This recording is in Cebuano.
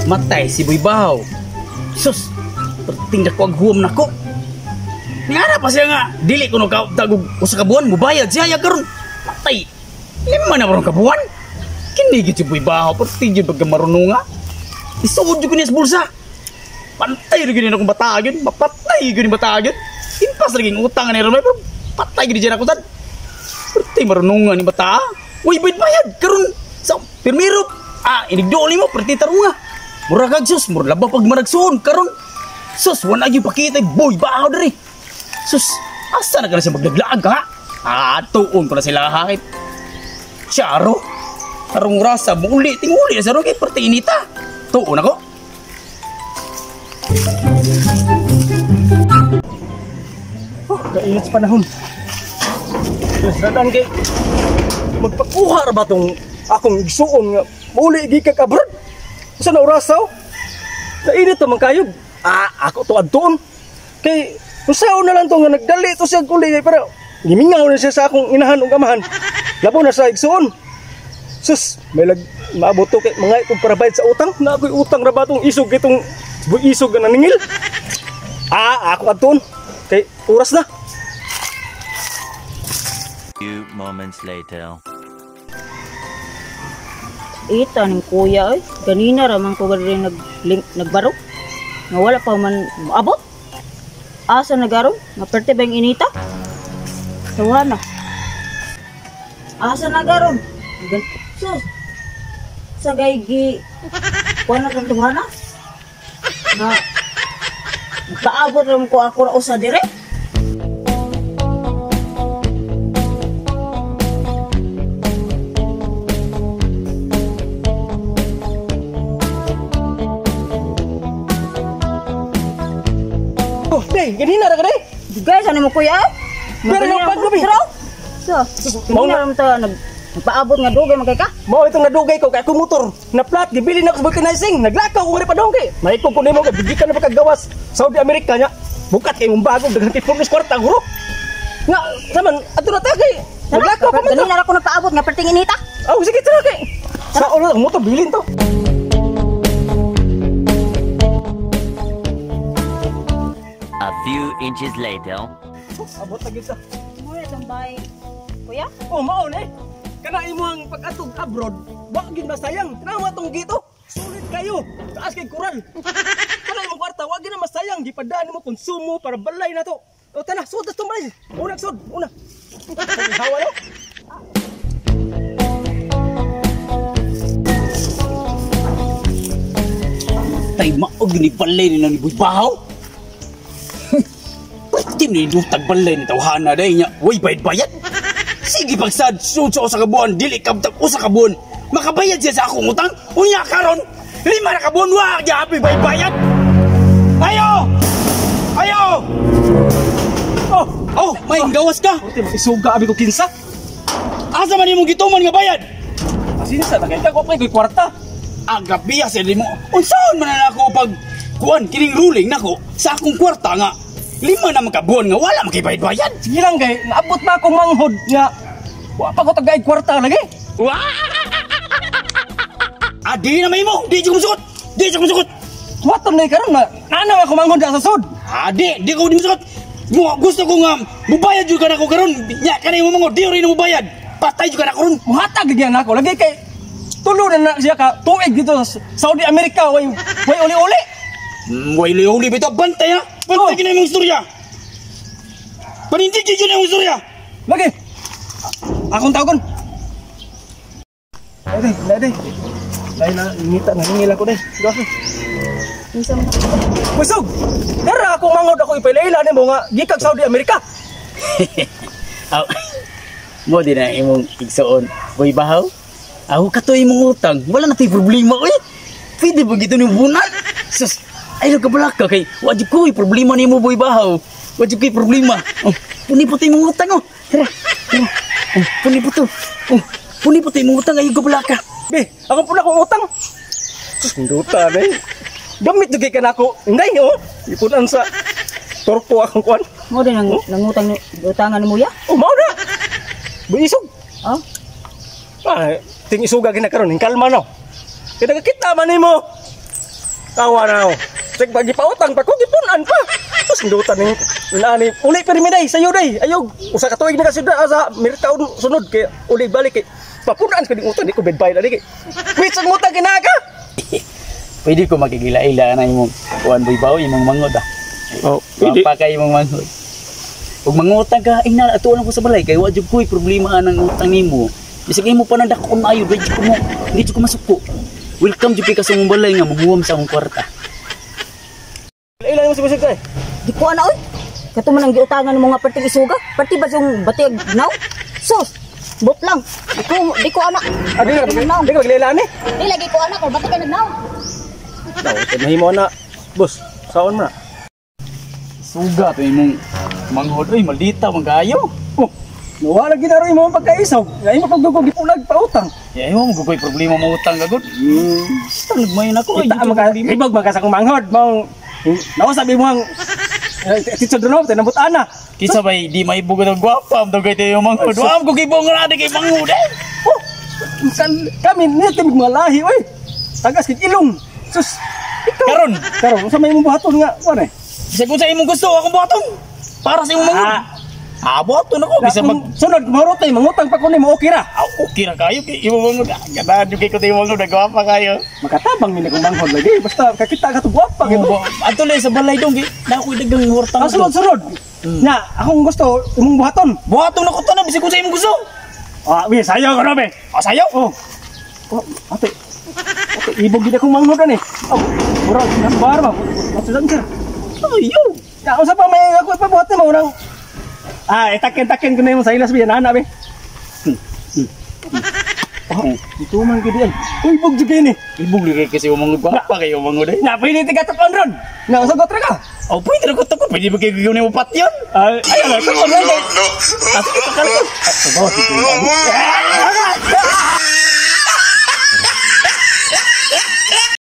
Matay si Boy Bahaw. Sus, perting ko ang huwam nako. Ningara pa siya nga, dili ko no tagog usa ka buwan mubayad siya ya karon. Matay. 5 na karon ka buwan. Kini gid si Boy Bahaw, perting jud pagka marunong nga. Isuod jud ko niya sa bulsa. Pantay ra gyud akong bata gyud, mapatay gyud ni bata gyud. Impas ra gyud utang ni ron, pero patay gyud diyan ako sad. Perting marunong nga ni bata. Uy, bayad karon sa pirmiro. Ah, inigdool nimo perti tarunga. Mura kag sus, mura laba pag maragsuon karon. Sus, wala gyud pakita Boy Bahaw diri. Sus, asa na ka na siya maglaglaag ka? Ah, tuon ko na sila hakit. Charo, karong rasa muuli, tinguli na sa kay perti inita. Tuon ako. Oh, kainit sa panahon. Sus, kay magpakuha ra ba tong akong igsuon nga muuli gikag abroad? Sa na orasaw? Kainit to man kayog. Ah, ako to adtuon. Kay usaw na lang to nga nagdali to siya uli kay pero gimingaw na siya sa akong inahan ug amahan. Labo na sa igsuon. Sus, may lag maabot to kay mga itong para bayad sa utang. Na ako'y utang ra ba tong isog itong isog nga naningil. Ah, ako adtuon. Kay oras na. Few moments later. Ita ning kuya oy, ganina ra man ko rin nagbaro. Nga wala pa man moabot. Asa nagaron? Nga perte ba yung inita? Tawa na. Asa nagaron? Sus. Sa gaygi kuan na tong tuhana. Nga paabot ra ko ako ra usa dire. Oh, day, ganina ra ka day. Dugay sa nimo kuya. Pero nang paggabi. So, ganina ra man ta nagpaabot nga dugay man kay ka. Mao itong nadugay ko kay akong motor na plat gibili na ko sa vulcanizing. Naglakaw ko ngari padong kay. Maikog ko nimo kay bigyan na pagkagawas Saudi America nya. Bukat kay mong bago daghan kay pugnis kwarta guro. Nga saman adto na ta kay. Naglakaw pa man ta. Ganina ra ko nagpaabot nga perting inita. Oh, sige tara kay. Sa ulo ang motor bilin to. A few inches later. Oh, abot na gyud ta. Mo na itong bay. Kuya? Oh, mao na eh. Kana imong pag-atog abroad, wa gyud masayang. Tanawa tong gito. Sulit kayo. Taas kay koral. Kana imong kwarta, wa gyud na masayang. Gipadaan nimo konsumo para balay na to. O tana, sud tong balay. Una sud, una. Hawa no. Tay maog ni balay ni nang Boy Bahaw. Pwede ni dutag balay ni tawhana day nya. Way bayad-bayad. Sige pagsad, sud sa usa ka buwan, dili kabtag usa ka buwan. Makabayad siya sa akong utang. Unya karon, 5 na ka buwan wa gyapon bayad-bayad. Ayo! Ayo! Oh, oh, may gawas ka. Urti isuga abi ko kinsa. Asa man imong gituman nga bayad? Asinsa ta kay ka ko kay kwarta. Ah, grabe sa nimo. Unsaon man na ako pag kuan kining ruling nako sa akong kwarta nga 5 na man ka buwan nga wala makibayad-bayad. Sige lang kay naabot na akong manghod nga wa pa ko tagay kwarta lagi. Ah, di na may mo. Di jud ko musugot. Di jud ko musugot. Waton na karon na nana ako manghod sa sud. Ah, di ko di musugot. Mo gusto ko nga mubayad jud ka nako karon. Nya kanay mo manghod, di rin mo bayad. Patay jud ka nako ron. Muhatag gyud nako lagi kay tulo na siya ka tuig dito sa Saudi America way way uli-uli. Way uli-uli bitaw bantay ha. Bantay oh. Kini imong istorya. Panindig jud imong istorya. Lagi. Akong tawagon. Dai, dai. Dai na ngita na ningil ako dai. Gawas. Unsa man? Busog. Dara akong mangod ako ipailaila nimo nga gikag Saudi America. Aw. Mo din na imong igsoon. Boy Bahaw. Aw katoy imong utang. Wala na tay problema oy. Pwede ba gito ni bunan? Sus, ay nagkabalaka kay wa jud koy problema nimo Boy Bahaw. Wa jud koy problema. Oh, puni po imong utang oh. Tara. Tara. Oh, puni po to. Oh, puni po imong utang ayo kabalaka. Be, ako po na akong utang. Sus, nduta day. Gamit jud kay kanako. Inday oh. Ipunan sa torpo akong kuan. Mo din ang nangutang utangan nimo ya? Oh, mao na. Buisog. Oh. Ah, ting isuga gina karon, ning kalma no. Kaya nagakita man nimo. Tawa na oh. Sek pagi pautang pa ko gipunan pa. Tapos ndutan ning ani uli pero mi day sayo day. Ayog usa ka tuig na kasi sa Merkaon sunod kay uli balik kay papunan ko ning utang di ko bedbay lagi kay. Wait sa utang kinaka. Pwede ko makigila-ila na imong kuan, Boy Bao, imong mangod ah. Oh, Pwede. Pa kay imong mangod. Ug mangutang ka, ina ato lang ko sa balay kay wa jud koy problema anang utang nimo. Bisag imo pa nang dakon ayo, di jud ko mo, di jud ko masuko. Welcome jud kay ka sa imong balay nga mahuwam sa akong kwarta. Ila mo si Busig kay. Di ko ana oy. Kato man ang giutangan mo nga perting isuga. Perti ba yung batiag now? Sus, bot lang. Di ko ana. Ah, di ka di ka maglela ni. Di lagi ko ana kay bati ka nagnaw. Daw, mahimo na. Boss, saon mo na. Suga to imong manghod oy, maldita man kaayo. Oh, nawala gid ro imo pagkaisog. Nga imo pagdugog gipulag pautang. Ya imo mo koy problema mo utang gagud. Basta nagmayon ako ay. Kita maka ibog maka sa akong manghod mong nausa bi mo ang attitude no tinabot ana. Kisa bay di maibugod ang gwapa am dugay tayo manghod. Wa ko gibong ra di kay manghod eh. Oh, kami ni timig mga lahi oy. Tagas kig ilong. Sus. Ikaw. Karon, Karon unsa may imong buhaton nga kuan eh? bisag unsa imong gusto akong buhaton. Para sa imong manghod. Ah, buhaton ako bisag mag Sunod mahurot mangutang pa ko nimo okay ra. Ah, okay ra kayo kay imong manghod. Ah, ganahan jud kay ko tayo manghod, gwapa kayo. Makatabang ni akong manghod lagi basta kakita ka to gwapa kay Oh, ato lang sa balay dong kay na ako'y dagang hortang. Ah, sunod sunod. Na akong gusto imong buhaton. Buhaton ako tanan bisag unsa imong gusto. Ah, wi sayo ko no be. Ah, sayo. Oh. Oh, ate. Ate, ibog gid akong manghod ani. Oh, murag nas bar ba? Matudan sir. Ayo. Ya, unsa pa may ako ipabuhat nimo nang Ah, itakin-takin ko na yung sa ilas biyan ana be. Oh, ito man gid ay. Uy, bug jud ni. Ibog lagi kasi imong manghod, gwapa kayo manghod eh. Na pwede tiga tukon ron. Na usagot ra ka. Oh, pwede ra ko tukon, pwede ba kayo gawin mo patyon? Ay, ay, ay, tukon ron. Asa kita ka ko. Sabaw si Kuya.